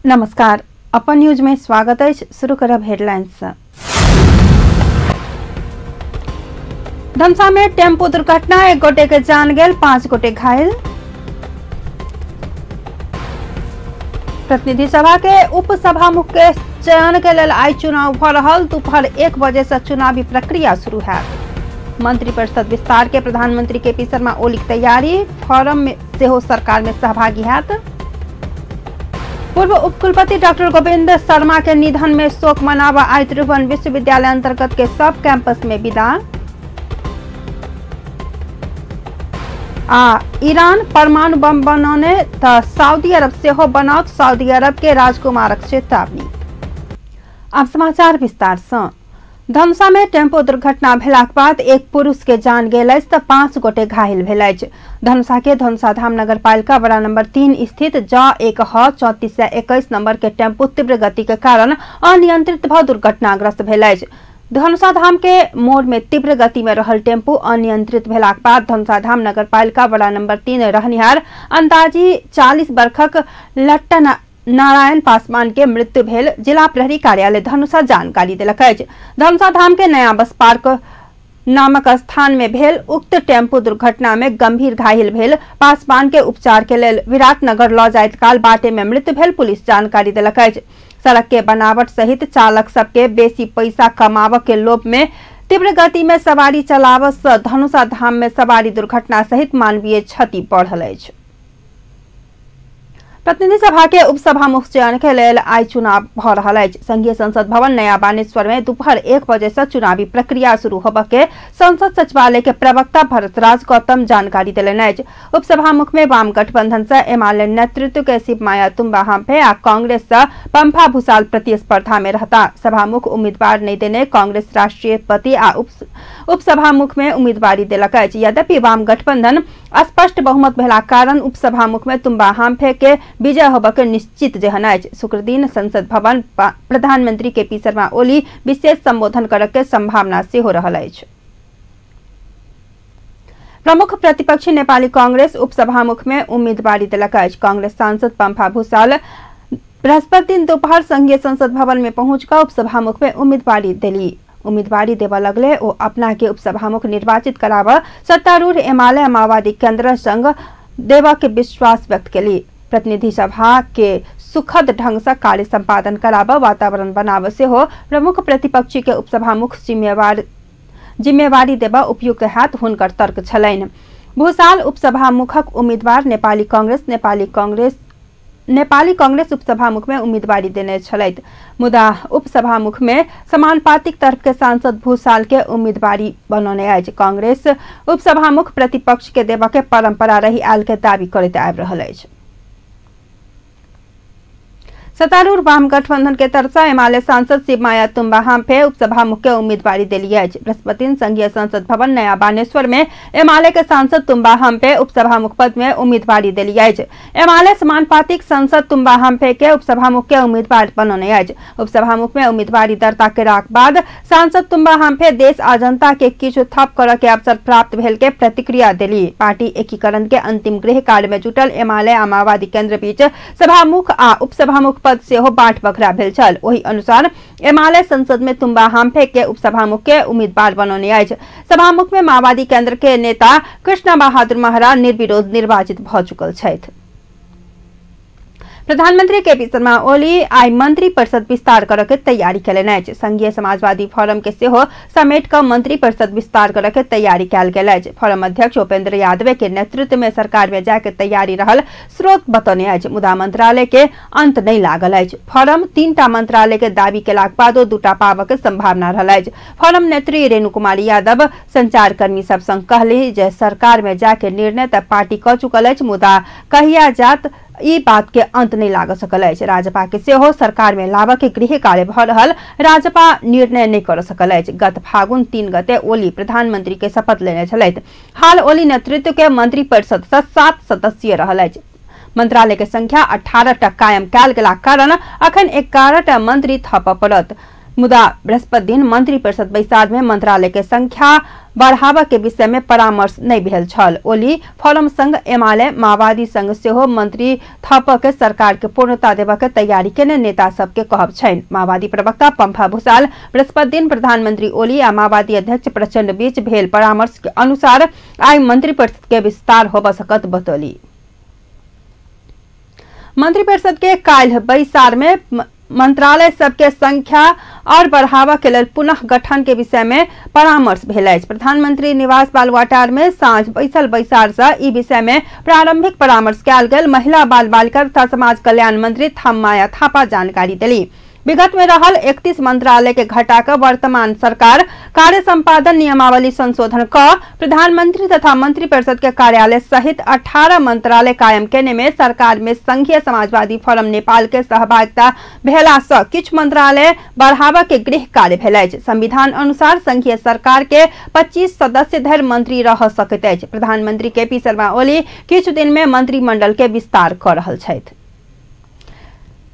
नमस्कार, अपन न्यूज में स्वागत है। शुरू करब हेडलाइंस। धमसा में टेम्पो दुर्घटना, एक गोटे के जान गेल, 5 गोटे घायल। प्रतिनिधि सभा के उपसभामुख के चयन के लेल आइ चुनाव भ रहल। दोपहर 1 बजे से चुनावी प्रक्रिया शुरू है। मंत्रिपरिषद विस्तार के प्रधानमंत्री के पी शर्मा ओली के तैयारी, फॉरम में सेहो सरकार में सहभागी हैत। पूर्व उपकुलपति डॉक्टर गोविंद शर्मा के निधन में शोक मनावा आइ त्रिभुवन विश्वविद्यालय अंतर्गत के सब कैंपस में विदा। आ ईरान परमाणु बम बनौने त सऊदी अरब सेहो बनाओत, सऊदी अरब के राजकुमारक चेतावनी। अब समाचार विस्तार से। धमसा में टेम्पो दुर्घटना भेलाक बाद एक पुरुष के जान गेल अछि त 5 गोटे घायल भेल अछि। धनुषा के धनुषाधाम नगरपालिका वड़ा नंबर 3 स्थित ज 1 ह 3421 नंबर के टेम्पो तीव्र गति के कारण अनियंत्रित भ दुर्घटनाग्रस्त भेल अछि। धनुषाधाम के मोड़ में तीव्र गति में रहल टेम्पो अनियंत्रित भेलाक बाद धनुषाधाम नगरपालिका वड़ा नंबर 3 रहनिहार अंदाजी 40 वर्षक लट्टा नारायण पासवान के मृत्यु भेल जिला प्रहरी कार्यालय धनुषा जानकारी देलक अछि। धनुषा धाम के नया बस पार्क नामक स्थान में भेल उक्त टेम्पो दुर्घटना में गंभीर घायल भेल पासवान के उपचार के लेल विराटनगर ल जाइत काल बाटे में मृत्यु भेल पुलिस जानकारी देलक अछि। सड़क के बनावट सहित चालक सबके बेसी पैसा कमाबऽ के लोभ में तीव्र गति में सवारी चलाबऽ से धनुषा धाम में सवारी दुर्घटना सहित मानवीय क्षति बढ़ल अछि। प्रतिनिधि सभा के उपसभामुख चयन के लेल आइ चुनाव भ रहल अछि। संघीय संसद भवन नया बानेश्वर में दोपहर 1 बजे से चुनावी प्रक्रिया शुरू होबय के संसद सचिवालय के प्रवक्ता भरतराज गौतम जानकारी देलनि अछि। उपसभामुख में वाम गठबंधन से एमाले नेतृत्व के शिवमाया तुम्बा हाम्फे आ कांग्रेस से पंफा भूसाल प्रतिस्पर्धा में रहता। सभामुख उम्मीदवार नहीं देने कांग्रेस राष्ट्रीय पति आ उपसभामुख में उम्मीदवारी देलक अछि। यद्यपि वाम गठबंधन स्पष्ट बहुमत भेला कारण उपसभामुख में तुम्बा हाम्फे के विजय होबय के निश्चित जेहन अछि। शुक्रदिन संसद भवन प्रधानमंत्री के पी शर्मा ओली विशेष संबोधन करय के संभावना सेहो रहल अछि। प्रमुख प्रतिपक्षी नेपाली कांग्रेस उपसभामुख में उम्मीदवारी देलक अछि। कांग्रेस सांसद पंफा भूसाल बृहस्पति दिन दोपहर संघीय संसद भवन में पहुंच कऽ उपसभामुख में उम्मीदवारी देली। उम्मीदवारी देवा लगले ओ अपना के उपसभामुख निर्वाचित कराबऽ सत्तारूढ़ एमाले माओवादी केंद्र संग देवा के विश्वास व्यक्त केली। प्रतिनिधि सभा के सुखद ढंग से कार्य संपादन कराबऽ वातावरण बनाबऽ सेहो प्रमुख प्रतिपक्षी के उपसभामुख जिम्मेवारी देबऽ उपयुक्त हैत हुनकर तर्क छलनि। भूसाल उपसभामुखक उम्मीदवार नेपाली कांग्रेस उपसभामुख में उम्मीदवारी देने छलथि, मुदा उपसभामुख में समानुपातिक तर्फ के सांसद भूसाल के उम्मीदवारी बनौने अछि। कांग्रेस उपसभामुख प्रतिपक्ष के देबऽ के परंपरा रही आयल के दावी करैत आबि रहल अछि। सत्तारूढ़ वाम गठबंधन के तरफ से एमाले सांसद शिवमाया तुम्बा हाम्फे उपसभामुख के उम्मीदवारी देली अछि। बृहस्पति संघीय संसद भवन नया बानेश्वर में एमाले के सांसद तुम्बा हाम्फे उपसभामुख पद में उम्मीदवारी देली अछि। एमाले समानुपातिक सांसद तुम्बा हाम्फे के उपसभामुख के उम्मीदवार बनौने अछि। उपसभामुख में उम्मीदवारी दर्ता केलाक बाद सांसद तुम्बा हाम्फे देश आ जनता के किछु थप करय के अवसर प्राप्त भेल के प्रतिक्रिया देली। पार्टी एकीकरण के अंतिम गृह कार्य में जुटल एमाले आ माओवादी केंद्र बीच सभामुख आ उपसभामुख पद सेहो बांट बखरा भेल छल। ओहि अनुसार एमाले संसद में तुम्बा हाम्फे के उपसभामुख के उम्मीदवार बनौने अछि। सभामुख में माओवादी केंद्र के नेता कृष्ण बहादुर महरा निर्विरोध निर्वाचित भ चुकल छथि। प्रधानमंत्री के पी शर्मा ओली आइ मंत्री परिषद विस्तार करय के तैयारी केलनि अछि। संघीय समाजवादी फोरम के सेहो समेट कऽ मंत्री परिषद विस्तार करय के तैयारी कयल गेल अछि। फोरम अध्यक्ष उपेंद्र यादव के नेतृत्व में सरकार में जाय के तैयारी रहल स्रोत बतौने अछि, मुदा मंत्रालय के अंत नहीं लागल अछि। फोरम 3टा मंत्रालय के दावी केलाक बादो 2टा पाबऽ के संभावना रहल अछि। फोरम नेत्री रेणु कुमारी यादव संचारकर्मी सब संग कहली जे सरकार में जाय के निर्णय तऽ पार्टी कऽ चुकल अछि, मुदा कहिया जात ई बात के अंत नहीं लाग सकल अछि। राजपा के सेहो सरकार में लाबऽ के गृह कार्य भ रहल राजपा निर्णय नहीं कर सकल अछि। गत फागुन 3 गते ओली प्रधानमंत्री के शपथ लेने छलथि। हाल ओली नेतृत्व के मंत्री परिषद से 7 सदस्यीय रहल अछि। मंत्रालय के संख्या 18 टा कायम कयल गेलाक कारण अखन 11 टा मंत्री थपऽ पड़त। मुदा बृहस्पति दिन मंत्री परिषद बैसार में मंत्रालय के संख्या बढ़ावा के विषय में परामर्श नहीं भेल छल। ओली फोरम संघ एमाले माओवादी संघ सेहो मंत्री थप के सरकार के पूर्णता देबा के तैयारी केने नेता सबके कहब छनि। माओवादी प्रवक्ता पंफा भूषाल बृहस्पति दिन प्रधानमंत्री ओली आ माओवादी अध्यक्ष प्रचंड बीच भेल परामर्श के अनुसार आई मंत्री परिषद के विस्तार होब सकत बतौली। मंत्री परिषद के काल्हि बैसार में मंत्रालय सबके संख्या और बढ़ावा के लेल पुनः गठन के विषय में परामर्श भेल अछि। प्रधानमंत्री निवास बालवाटार में साँझ बैसल बैसार से ई विषय में प्रारंभिक परामर्श कयल गेल। महिला बाल बालिका तथा समाज कल्याण मंत्री थममाया थापा जानकारी देली। विगत में रहल 31 मंत्रालय के घटाकर वर्तमान सरकार कार्य संपादन नियमावली संशोधन क प्रधानमंत्री तथा मंत्री परिषद के कार्यालय सहित 18 मंत्रालय कायम केने में सरकार में संघीय समाजवादी फोरम नेपाल के सहभागिता भेला से किछु मंत्रालय बढ़ावा के गृह कार्य भेल अछि। संविधान अनुसार संघीय सरकार के 25 सदस्य धरि मंत्री रह सकैत अछि। प्रधानमंत्री के पी शर्मा ओली किछु दिन में मंत्रिमंडल के विस्तार क रहल छथि।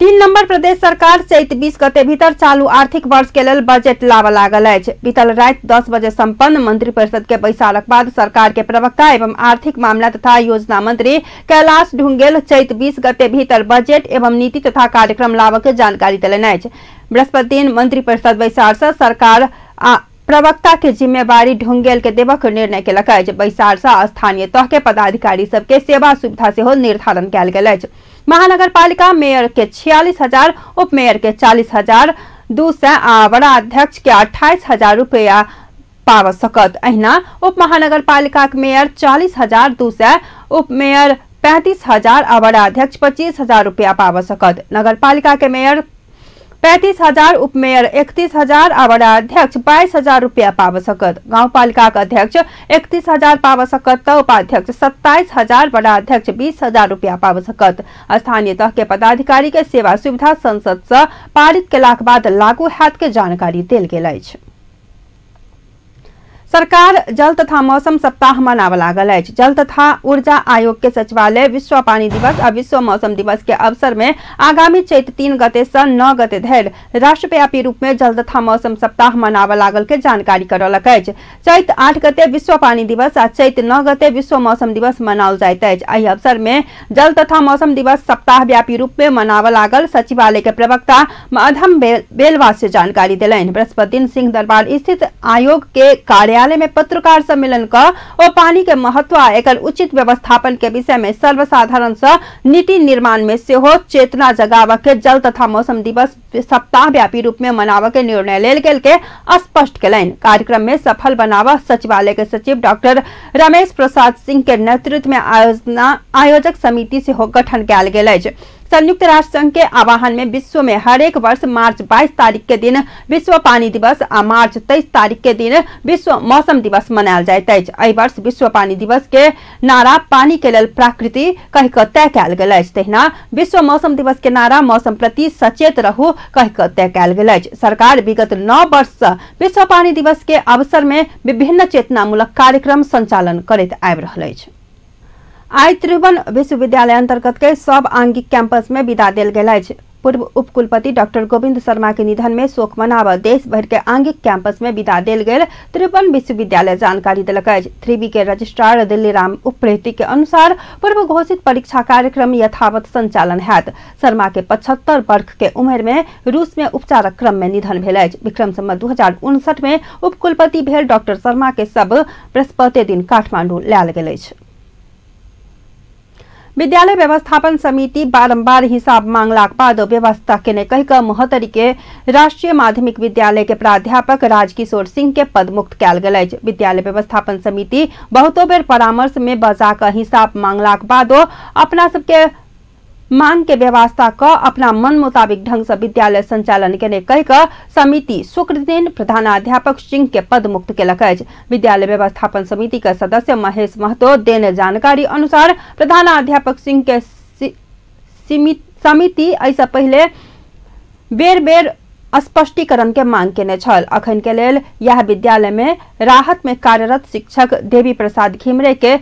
3 नंबर प्रदेश सरकार चैत 20 गते भीतर चालू आर्थिक वर्ष के लेल बजट लाबऽ लागल अछि। बीतल राति 10 बजे संपन्न मंत्री परिषद के बैसारक बाद सरकार के प्रवक्ता एवं आर्थिक मामला तथा योजना मंत्री कैलाश ढुंगेल चैत 20 गते भीतर बजट एवं नीति तथा कार्यक्रम लाबऽ के जानकारी देलनि अछि। बृहस्पति दिन मंत्री परिषद बैसार से सरकार आ प्रवक्ता के जिम्मेवारी ढुंगेल के देबक निर्णय केलक अछि। बैसार से स्थानीय तह के पदाधिकारी सबके सेवा सुविधा सेहो निर्धारण कयल गेल अछि। महानगरपालिका मेयर के 46,000, उप मेयर के 40,200 आ वडा अध्यक्ष के 28,000 रुपया पाब सकत। अहिना उप महानगरपालिका के मेयर 40,200, उप मेयर 35,000 आ वडा अध्यक्ष 25,000 रुपया पाब सकत। नगरपालिका के मेयर 35,000, उप मेयर 31,000 आ वडा अध्यक्ष 22,000 रुपया पाब सकत। गाउँपालिका के अध्यक्ष 31,000 पाब सकत त उपाध्यक्ष 27,000, वडा अध्यक्ष 20,000 रुपया पाब सकत। स्थानीय तह के पदाधिकारी के सेवा सुविधा संसद से पारित केलाक बाद लागू हैत के जानकारी देल गेल अछि। सरकार जल तथा मौसम सप्ताह मनाबऽ लागल अछि। जल तथा ऊर्जा आयोग के सचिवालय विश्व पानी दिवस आ विश्व मौसम दिवस के अवसर में आगामी चैत 3 गते से 9 गते धरि राष्ट्रव्यापी रूप में जल तथा मौसम सप्ताह मनाबऽ लागल के जानकारी करौलक अछि। चैत 8 गते विश्व पानी दिवस आ चैत 9 गते विश्व मौसम दिवस मनाओल जाइत अछि। एहि अवसर में जल तथा मौसम दिवस सप्ताहव्यापी रूप में मनाबऽ लागल सचिवालय के प्रवक्ता माधम बेलवा से जानकारी देलनि। बृहस्पति दिन सिंह दरबार स्थित आयोग के कार्यालय में पत्रकार सम्मेलन क ओ पानी के महत्व आ एकर उचित व्यवस्थापन के विषय में सर्वसाधारण से नीति निर्माण में सेहो चेतना जगाव के जल तथा मौसम दिवस सप्ताहव्यापी रूप में मनाव के निर्णय लेल गेल के स्पष्ट केलनि। कार्यक्रम में सफल बनाव सचिवालय के सचिव डॉक्टर रमेश प्रसाद सिंह के नेतृत्व में आयोजक समिति सेहो गठन कयल गेल अछि। संयुक्त राष्ट्र संघ के आह्वान में विश्व में हरेक वर्ष मार्च 22 तारीख के दिन विश्व पानी दिवस आ मार्च 23 तारीख के दिन विश्व मौसम दिवस मनायल जाइत अछि। एहि वर्ष विश्व पानी दिवस के नारा पानी के लेल प्रकृति कहि कऽ तय कयल गेल अछि। तहिना विश्व मौसम दिवस के नारा मौसम प्रति सचेत रहू कहि कऽ तय कयल गेल अछि। सरकार विगत 9 वर्ष से विश्व पानी दिवस के अवसर में विभिन्न चेतनामूलक कार्यक्रम संचालन करैत आबि रहल अछि। आई त्रिभुवन विश्वविद्यालय अंतर्गत के सब आंगिक कैंपस में विदा देल गेल अछि। पूर्व उपकुलपति डॉक्टर गोविंद शर्मा के निधन में शोक मनाब देश भर के आंगिक कैंपस में विदा देल गेल त्रिभुवन विश्वविद्यालय जानकारी देलक अछि। थ्रीबी के रजिस्ट्रार दिल्ली राम उप्रेती के अनुसार पूर्व घोषित परीक्षा कार्यक्रम यथावत संचालन हैत। शर्मा के 75 वर्ष के उम्र में रूस में उपचारक क्रम में निधन भेल अछि। विक्रम संवत 2059 में उपकुलपति भेल डॉक्टर शर्मा के सब बृहस्पति दिन काठमांडू लायल गेल अछि। विद्यालय व्यवस्थापन समिति बारंबार हिसाब मांगलाक बाद व्यवस्था केने कहि कऽ महोत्तरी के राष्ट्रीय माध्यमिक विद्यालय के प्राध्यापक राजकिशोर सिंह के पदमुक्त कयल गेल अछि। विद्यालय व्यवस्थापन समिति बहुतो बेर परामर्श में बजा कऽ हिसाब मांगलाक बादो अपना सबके मांग के व्यवस्था क अपना मन मुताबिक ढंग से विद्यालय संचालन केने कहि कऽ समिति शुक्र दिन प्रधानाध्यापक सिंह के पद मुक्त केलक अछि। विद्यालय व्यवस्थापन समिति के सदस्य महेश महतो देने जानकारी अनुसार प्रधानाध्यापक सिंह के समिति एहिसँ पहिले बेर बेर स्पष्टीकरण के मांग केने छल। अखन के लेल यह विद्यालय में राहत में कार्यरत शिक्षक देवी प्रसाद घिमरे के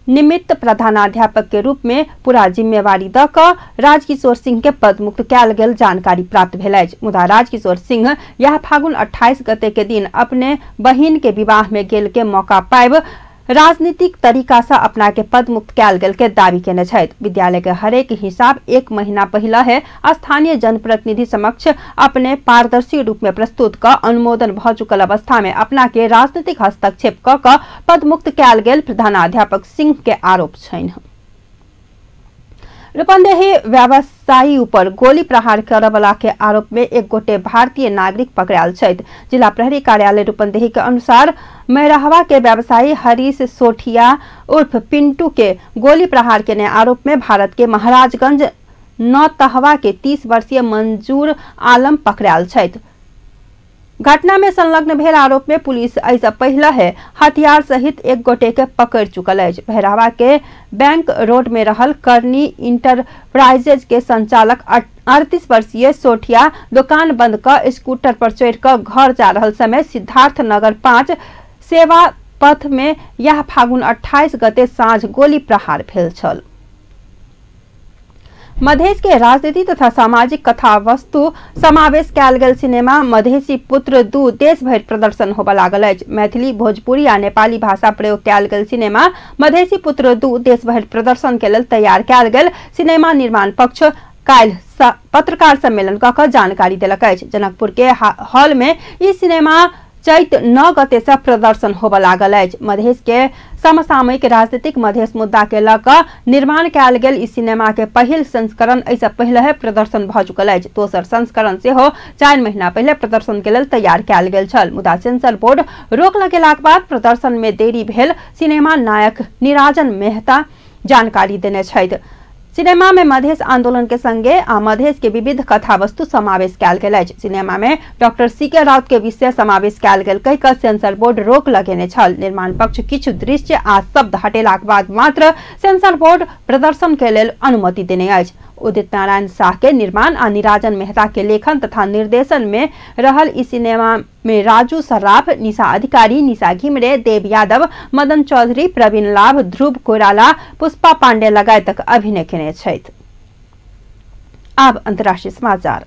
निमित्त प्रधानाध्यापक के रूप में पूरा जिम्मेवारी द क राजकिशोर सिंह के पदमुक्त कयल गेल जानकारी प्राप्त भेल अछि। मुदा राजकिशोर सिंह यह फागुन 28 गते के दिन अपने बहिन के विवाह में गेल के मौका पाबि राजनीतिक तरीका से अपना के पदमुक्त कयल गेल के दावी केने छथि। विद्यालय के हरेक हिसाब 1 महीना पहले है स्थानीय जनप्रतिनिधि समक्ष अपने पारदर्शी रूप में प्रस्तुत क अनुमोदन भ चुकल अवस्था में अपना के राजनीतिक हस्तक्षेप क पदमुक्त कयल गेल प्रधानाध्यापक सिंह के आरोप छनि। रूपन्देही व्यवसायी ऊपर गोली प्रहार करवला के आरोप में एक गोटे भारतीय नागरिक पकड़ायल छथि। जिला प्रहरी कार्यालय रूपन्देही के अनुसार मैरहवा के व्यवसायी हरीश सोठिया उर्फ पिंटू के गोली प्रहार के आरोप में भारत के महाराजगंज नौतहवा के 30 वर्षीय मंजूर आलम पकड़ायल छथि। घटना में संलग्न भेल आरोप में पुलिस एहिसँ पहिले है हथियार सहित एक गोटे के पकड़ चुकल अछि। भैरहवा के बैंक रोड में रहल करनी इंटरप्राइजेज के संचालक 38 वर्षीय सोठिया दुकान बंद क स्कूटर पर चढ़ि क घर जा रहल समय सिद्धार्थ नगर 5 सेवा पथ में यह फागुन 28 गते साँझ गोली प्रहार भेल छल। मधेश के राजनीति तथा सामाजिक कथा वस्तु समावेश कयल गेल सिनेमा मधेसी पुत्र 2 देश भरि प्रदर्शन होबय लागल अछि। मैथिली, भोजपुरी आ नेपाली भाषा प्रयोग कयल गेल सिनेमा मधेसी पुत्र 2 देश भरि प्रदर्शन के लेल तैयार कयल गेल सिनेमा निर्माण पक्ष काल्हि पत्रकार सम्मेलन क क जानकारी देलक अछि। जनकपुर के हॉल में ई सिनेमा चैत 9 गते से प्रदर्शन होबय लागल अछि। मधेश के समसामयिक राजनीतिक मधेश मुद्दा के ल क निर्माण कयल गेल ई सिनेमा के पहिल संस्करण एहिसँ पहिले प्रदर्शन भ चुकल अछि। दोसर संस्करण सेहो 4 महीना पहिले प्रदर्शन के लेल तैयार कयल गेल छल, मुदा सेंसर बोर्ड रोक लगेलाक बाद प्रदर्शन में देरी भेल सिनेमा नायक निराजन मेहता जानकारी देने छथि। सिनेमा में मधेश आंदोलन के संगे आ मधेश के विविध कथा वस्तु समावेश कयल गेल अछि। सिनेमा में डॉक्टर सी के राउत के विषय समावेश कयल गेल कहि क सेंसर बोर्ड रोक लगेने छल। निर्माण पक्ष किछु दृश्य आ शब्द हटेलाक बाद मात्र सेंसर बोर्ड प्रदर्शन के लेल अनुमति देने अछि। उदित नारायण शाह के निर्माण आ निराजन मेहता के लेखन तथा निर्देशन में रहल इस सिनेमा में राजू सर्राफ, निशा अधिकारी, निशा घिमरे, देव यादव, मदन चौधरी, प्रवीण लाभ, ध्रुव कोइराला, पुष्पा पांडे लगायतक अभिनय केने छथि। आब अंतर्राष्ट्रीय समाचार।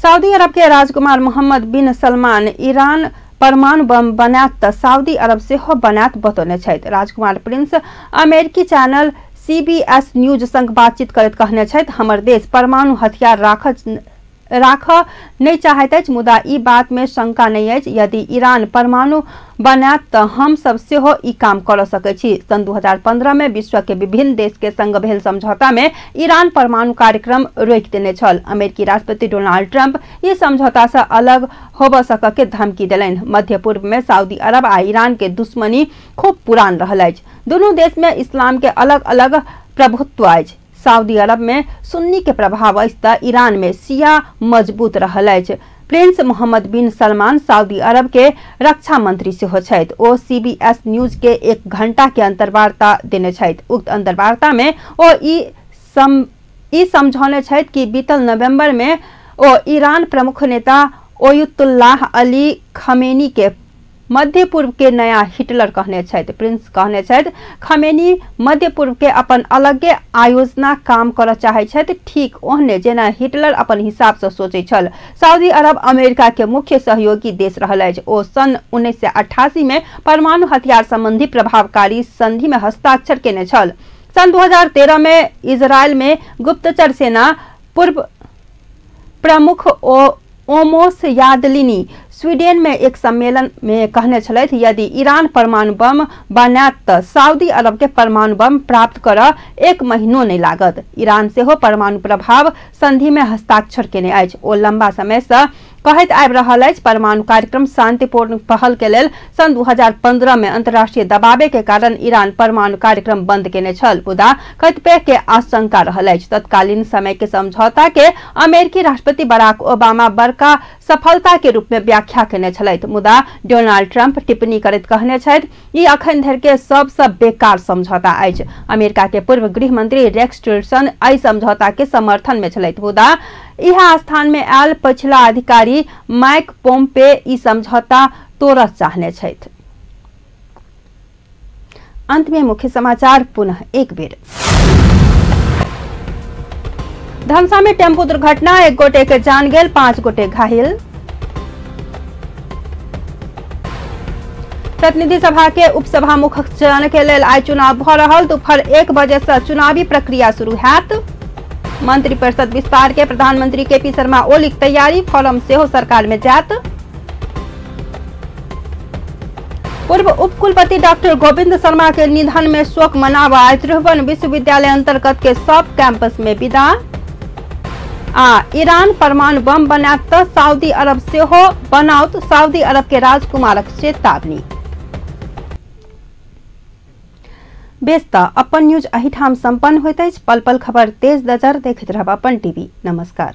सऊदी अरब के राजकुमार मोहम्मद बिन सलमान ईरान परमाणु बम बनायत त सऊदी अरब सेहो बनायत बतौने छथि। राजकुमार प्रिंस अमेरिकी चैनल सीबीएस न्यूज संग बातचीत करैत कहने छथि, हमर देश परमाणु हथियार राखऽ नहि चाहैत अछि, मुदा ई बात में शंका नहि अछि, यदि ईरान परमाणु बनायत त हम सब सेहो ई काम कर सकै छी। सन 2015 में विश्व के विभिन्न देश के संग भेल समझौता में ईरान परमाणु कार्यक्रम रोकि देने छल। अमेरिकी राष्ट्रपति डोनाल्ड ट्रंप ई समझौता से अलग होबऽ सकऽ के धमकी देलनि। मध्य पूर्व में सऊदी अरब आ ईरान के दुश्मनी खूब पुरान रहल अछि। दुनू देश में इस्लाम के अलग अलग प्रभुत्व अछि। सऊदी अरब में सुन्नी के प्रभाव अछि त ईरान में शिया मजबूत रहल अछि। प्रिंस मोहम्मद बिन सलमान सऊदी अरब के रक्षा मंत्री सेहो छथि। ओ सीबीएस न्यूज के 1 घंटा के अंतर्वार्ता देने छथि। उक्त अंतर्वार्ता में ओ ई समझौने छथि कि बीतल नवंबर में ओ ईरान प्रमुख नेता ओयतुल्लाह अली खमेनी के मध्य पूर्व के नया हिटलर कहने छथि। प्रिंस कहने छथि, खमेनी मध्य पूर्व के अपन अलगे आयोजना काम करऽ चाहै छथि, ठीक ओहने जेना हिटलर अपन हिसाब से सोचै छल। सऊदी अरब अमेरिका के मुख्य सहयोगी देश रहल अछि। ओ सन 1988 में परमाणु हथियार संबंधी प्रभावकारी संधि में हस्ताक्षर केने छल। सन 2013 में इजरायल में गुप्तचर सेना पूर्व प्रमुख ओमोस यादलिनी स्वीडन में एक सम्मेलन में कहने छलथि, यदि ईरान परमाणु बम बनायत त सऊदी अरब के परमाणु बम प्राप्त करऽ 1 महीनो नहि लागत। ईरान सेहो परमाणु प्रभाव संधि में हस्ताक्षर केने अछि। ओ लंबा समय से कहैत आबि रहल अछि, परमाणु कार्यक्रम शांतिपूर्ण पहल के लेल सन 2015 में अंतर्राष्ट्रीय दबावे के कारण ईरान परमाणु कार्यक्रम बंद केने छल, मुदा कतिपय के आशंका रहल अछि। तत्कालीन समय के समझौता के अमेरिकी राष्ट्रपति बराक ओबामा बड़का सफलता के रूप में व्याख्या केने छलथि, मुदा डोनाल्ड ट्रंप टिप्पणी करैत कहने छथि, ई अखन धरि के सबसँ बेकार समझौता अछि। अमेरिका के पूर्व गृह मंत्री रेक्स टिलरसन एहि समझौता के समर्थन में छलथि, मुदा इएह स्थान में आयल पछिला अधिकारी माइक पोम्पे ई समझौता तोड़ऽ चाहने छथि। अंत में मुख्य समाचार पुनः एक बेर। धमसा में टेम्पो दुर्घटना, 1 गोटे के जान गेल, 5 गोटे घायल। प्रतिनिधि सभा के उपसभामुखक चयन के लेल आइ चुनाव भ रहल। दोपहर 1 बजे से चुनावी प्रक्रिया शुरू हैत। मंत्री परिषद विस्तार के प्रधानमंत्री के पी शर्मा ओलीक तैयारी, फॉर्म सेहो सरकार में जायत। पूर्व उपकुलपति डॉक्टर गोविंद शर्मा के निधन में शोक मनावा आइ त्रिभुवन विश्वविद्यालय अंतर्गत के सब कैंपस में विदा। आ ईरान परमाणु बम बनायत त सऊदी अरब सेहो बनाओत, सऊदी अरब के राजकुमारक चेतावनी। बेस त अपन न्यूज एहिठाम संपन्न होइत अछि। पल पल खबर तेज नजर देखैत रहब अपन टीवी। नमस्कार।